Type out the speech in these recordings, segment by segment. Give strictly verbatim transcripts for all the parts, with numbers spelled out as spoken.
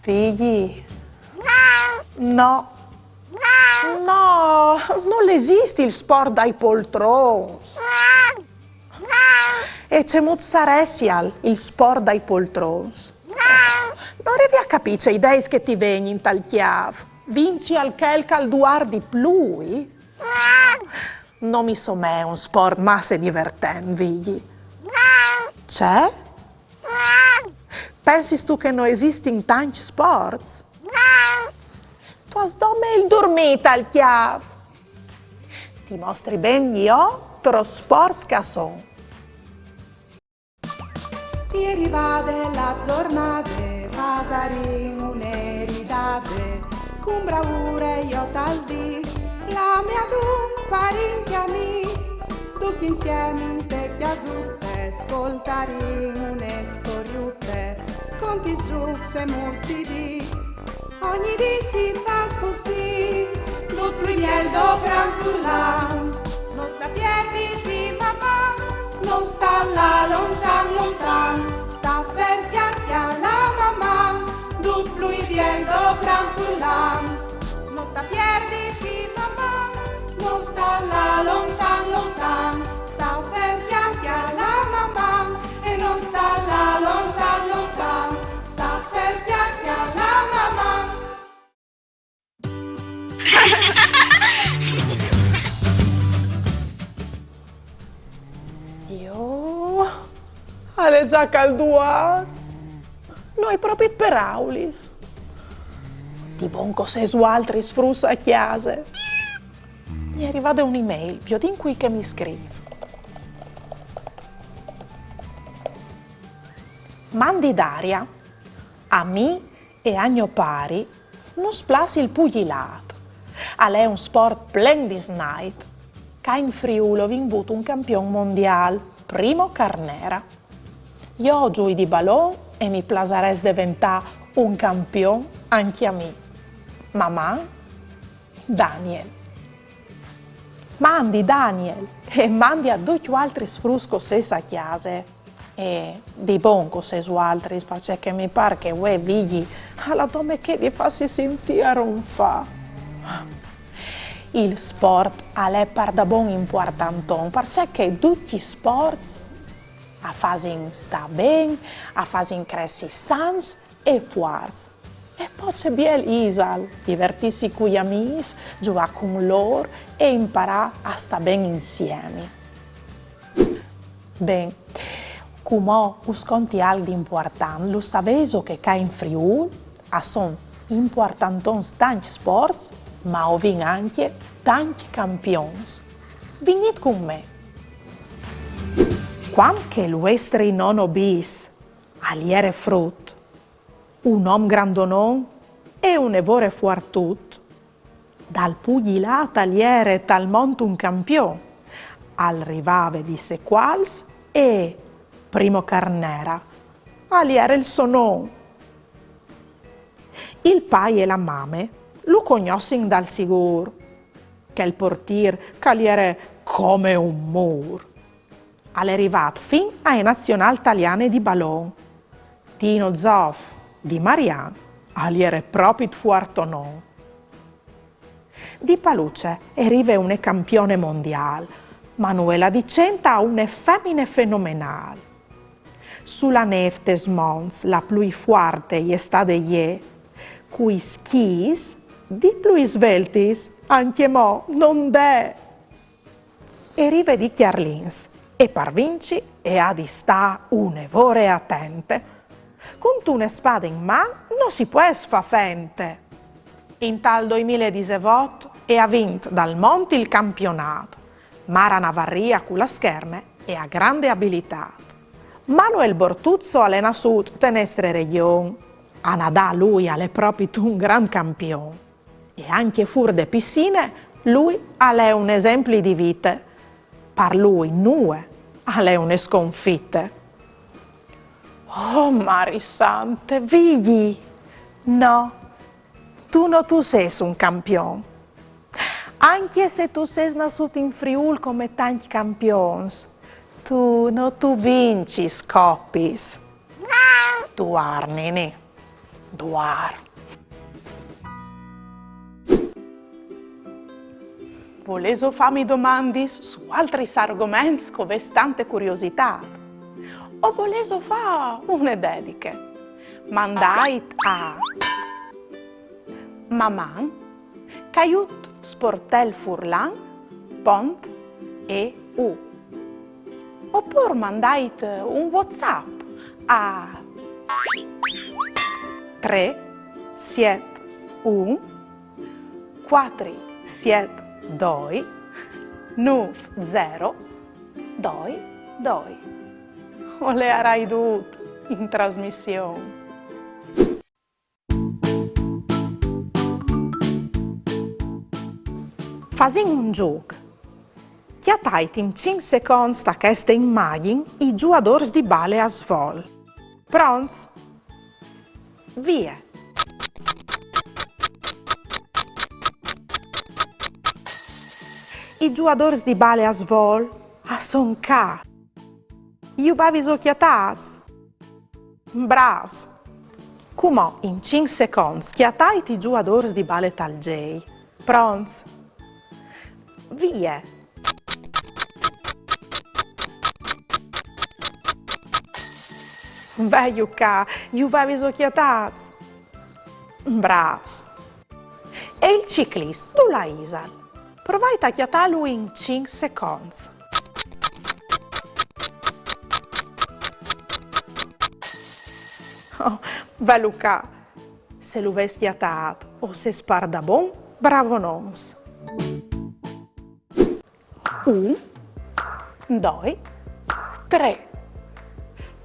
Figli? No. No, nol esist il sport dai poltrons. E cemût saressial il sport dai poltrons? No rivi a capî ce ideis che ti vegnin tal cjâf. Vincial chel che al duar di plui? No mi somee un sport masse divertent, Vigji. Ce? Pensistu che no esistin tancj sports? Tu âs dome il durmî tal cjâf. Ti mostri ben jo tros sports che a son. E rivade la zornade, fasarìn une ridade, cun braure jo tal dîs, clamìn adun parint e amîs, ducj insiemi inte cjasute, scoltarìn une storiute, contis, zûcs e mûts di dì. Ogni dì si fâs cussì, dut plui biel dopran furlan. No sta pierditi, Maman, no sta lâ lontan lontan. Sta fer, cjale Maman, dut plui biel dopran furlan. No sta pierditi, Maman, no sta lâ lontan lontan. Sta fer, cjale Maman, e no sta lâ lontan lontan. Sta fer, cjale Maman. Jo, al è za che al duar. No ai propit peraulis. Di bon che o sês vualtris fruts a cjase. Mi è rivade une mail, viodìn cui che mi scrîf. Mandi Daria, a mi e a gno pari nus plâs il puglilât. Al è un sport plen di snait. Ca in Friûl o vin vût un campion mondiâl, Primo Carnera. Jo o zui di balon e mi plasarès deventâ un campion ancje a mi. Maman, Daniel. Mandi Daniel, e mandi a ducj vualtris fruts che o sês a cjase. E di bon che o sês vualtris, parcè che mi pâr che vuê Vigji al à dome chê di fâsi sintî a ronfâ. Il sport al è pardabon impuartanton, parcè che ducj i sports a fasin stâ ben, a fasin cressi sans e fuarts. E po ce biel isal divertîsi cui amîs, zuiâ cun lôr e imparâ a stâ ben insiemi. Ben, cumò us conti alc di impuartant. Lu savêso che ca in Friûl a son impuartantons tancj sports, ma o vin ancje tancj campions. Vignît cun me. Cuant che il vuestri nono bis al jere frut, un om grandonon e une vore fuartut, dal puglilât al jere talmont un campion, al rivave di Secuals e Primo Carnera al jere il so non. Il pai e la mame lu cognossin dal sigûr, chel portîr che al jere come un mûr. Al è rivât fin ae nazionâl taliane di balon. Tino Zoff di Marian al jere propit fuartonon. Di Paluce e rive une campione mondiâl, Manuela Di Centa, une femine fenomenâl. Su la nêf tes monts la plui fuarte e je stade jê, cui schîs di plui sveltis ancjemò no 'nd è. E rive di Cjarlins, e par vinci e à di stâ une vore atente. Cuntune spade in man no si pues fâ fente. Intal doimil e disevot e à vint dal mont il campionât. Mara Navarria cu la scherme e à grande abilitât. Manuel Bortuzzo al è nassût te nestre regjon. A nadâ lui al è propit un grant campion. E ancje fûr de pissine, lui al è un esempli di vite. Par lui nuie al è une sconfite. Oh, Mari sante, Vigji! No, tu no tu sês un campion. Ancje se tu sês nassût in Friûl come tancj campions, tu no tu vincis copis. Tu arnini. Duar. Volêso fâmi domandis su altris argoments che o vês tante curiositât? O volêso fâ une dediche? Mandait a maman caiut sportel furlan pont e u. Opûr mandait un WhatsApp a trê siet un cuatri siet doi nûf zero doi doi. O leiarai dut in trasmission. Fasìn un zûc. Cjatait in cinc seconts ta cheste imagjin i zuadôrs di bale a svol. Pronts? Vie! I zuadôrs di bale a svol a son ca. Ju vêso cjatâts? Brâfs! Cumò in cinc seconts cjatait i zuadôrs di bale tal zei. Pronts? Vie! Velu ca, ju vêso cjatâts? Brâfs! E il ciclist, dulà isal? Provait a cjatâlu in cinc seconts. Oh, velu ca, se lu vês cjatât, o sês pardabon bravonons. Un, doi, trê.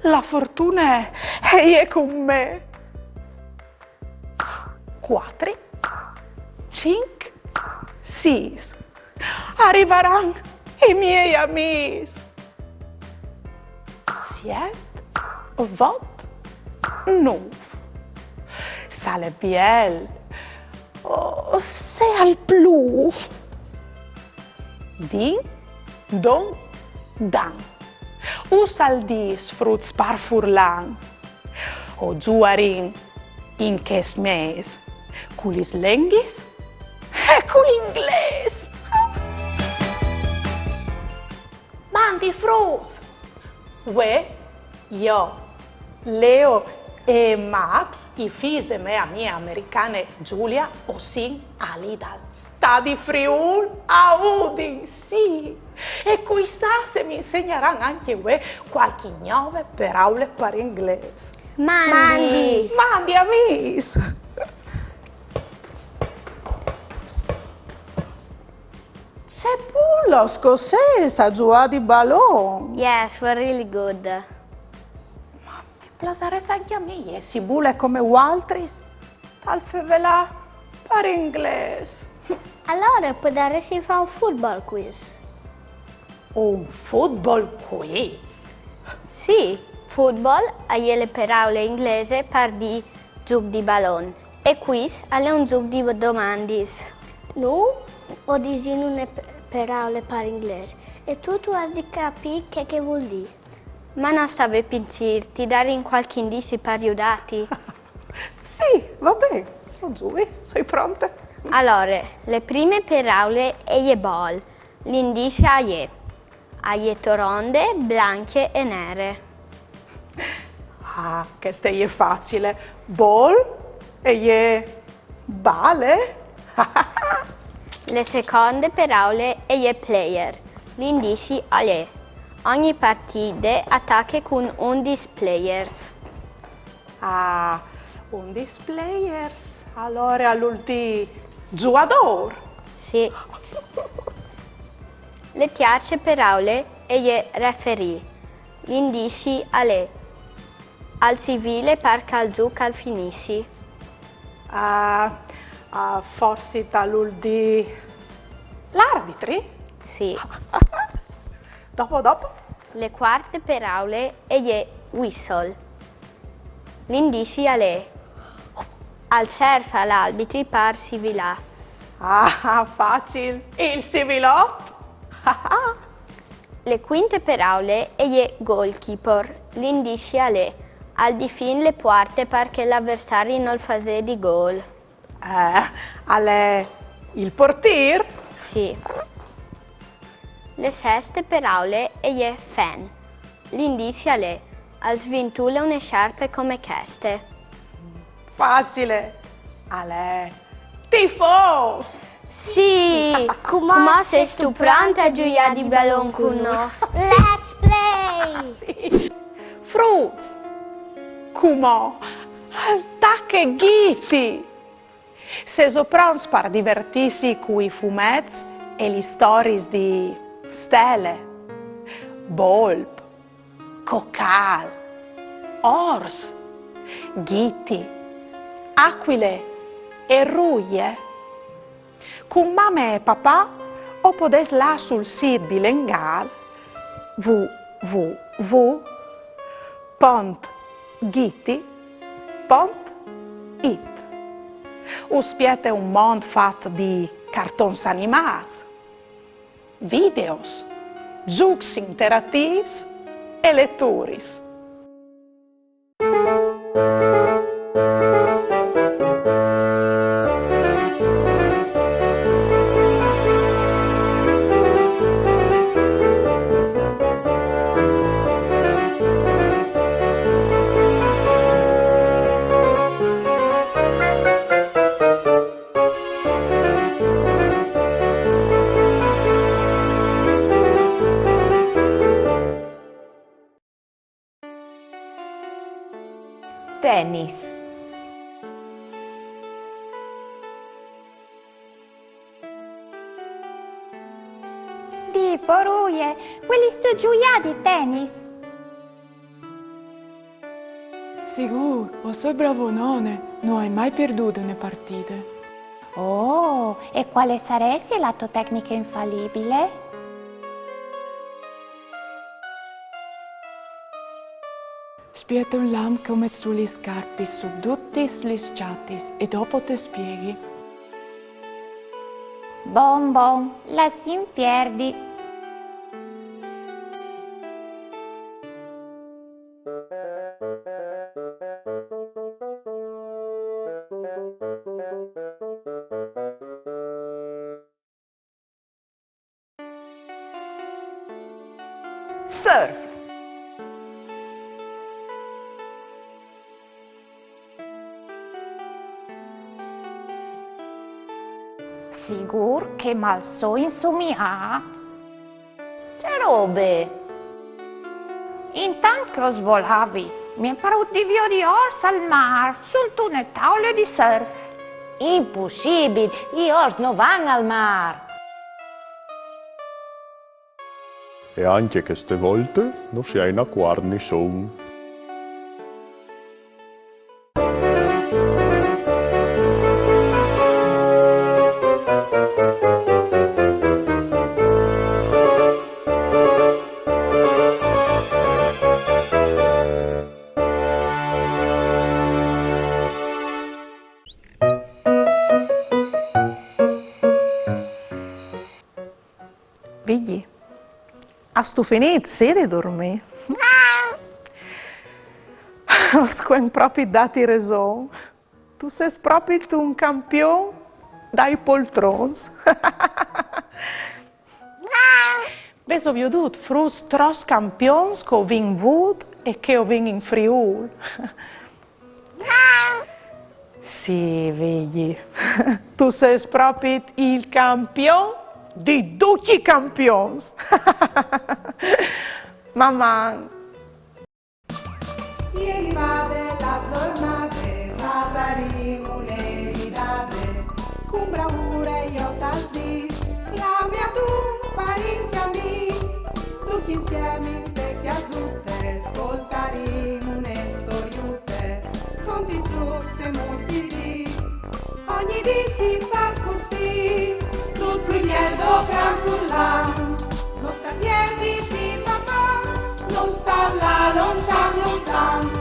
La fortune e je cun me. Cuatri, cinc, sîs. A rivaran i miei amîs. Siet, vot, nûf. Se al è biel o se al plûf. Din, don, dan. Us al dîs, fruts, par furlan. O zuarìn in chest mês cu lis lenghis e cul inglês. Mandi fruts! Vuê, jo, Leo e Max, i fîs de mê amie americane Giulia, o sin alì dal Stadi Friûl a Udin, sì! E cui sa se mi insegnaran ancje vuê cualchi gnove peraule par inglês. Mandi! Mandi, amîs! Ce bulos che o sês a zuâ di balon! Yes, we're really good. Ma mi plasarès ancje a mi jessi bule come vualtris tal fevelâ par inglês. Alore podaressin fâ un football quiz. Un football quiz? Sì, football e je la peraule inglese par dî zûc di balon e quiz al è un zûc di domandis. Nô o disìn une pe-, peraule par inglês e tu, tu âs di capî ce che e vûl dî. Ma no sta ben pinsîr, ti darìn cualchi indizi par judâti. Sì, va ben, o zui, o soi pronte. Alore, la prime peraule e je ball. L'indizi al è: e je toronde, blancje e nere. Ah, cheste e je facile. Ball e je bale? La seconde peraule e je player. L'indizi al è: ogni partide e tache cun undis players. Ah, undis players. Alore al vûl dî zuadôr. Sì. La tierce peraule e je referee. L'indizi al è: al sivile par che il zûc al finissi. Ah, ah, forsit al vûl dî l'arbitri? Sì. Dopo, dopo? La cuarte peraule e je whistle. L'indizi al è: al serf al arbitri par sivilâ. Ah, facil, il sivilot! La cuinte peraule e je goalkeeper. L'indizi al è: Al difin le puarte par che l'aversari nol fasedi gol. Eh, al è il portîr? Sì. Le seste peraule e je fan. L'indizi al è: al svintule une sciarpe come cheste. Facile! Al è tifôs! Sì! Cumò sêstu pront a zuiâ di balon cun nô? Let's play! Sì. Fruts! Cumò al tache Ghiti! Sêso pronts par divertîsi cui fumets e lis storiis di Stele, Bolp, Cocâl, Ors, Ghiti, Acuile e Ruie? Cun mame e papà o podês lâ sul sît bilengâl w w w pont ghiti pont it. Us spiete un mont fat di cartons animâts, videos, zûcs interatîfs e leturis. Tenis. Dì, po Ruie, vuelistu zuiâ di tenis? Sigûr, o soi bravonone, no ai mai pierdût une partide. Oh, e cuale saressie la tô tecniche infalibile? Spiete un lamp che o met sù lis scarpis su dutis lis çatis e dopo te spieghi. Bon, bon, lassìn pierdi. Surf. Sigûr che mal soi insumiât. Ce robe! Intant che o svolavi, mi è parût di viodi ors al mâr, suntune taule di surf. Impussibil, i ors no van al mâr. E ancje cheste volte no si à inacuart nissun. Vigji, âstu finît, sì, di durmî? O scuen propit dâti reson. Tu sês propit un campion dai poltrons. Vêso viodût, fruts, trops campions che o vin vût e che o vin in Friûl? Sì, Vigji, tu sês propit il campion di ducj i campions. Maman! E rivade la zornade, fasarìn une ridade, cun braure jo tal dîs, clamìn ducj parint e amîs, ducj insiemi inte cjasute, scoltarìn une storiute, cont i zûcs e mûts di dì. Ogni dì si fâs cussì, dut plui biel dal grant furlan. No sta pierditi, papà, no sta lâ lontan, lontan.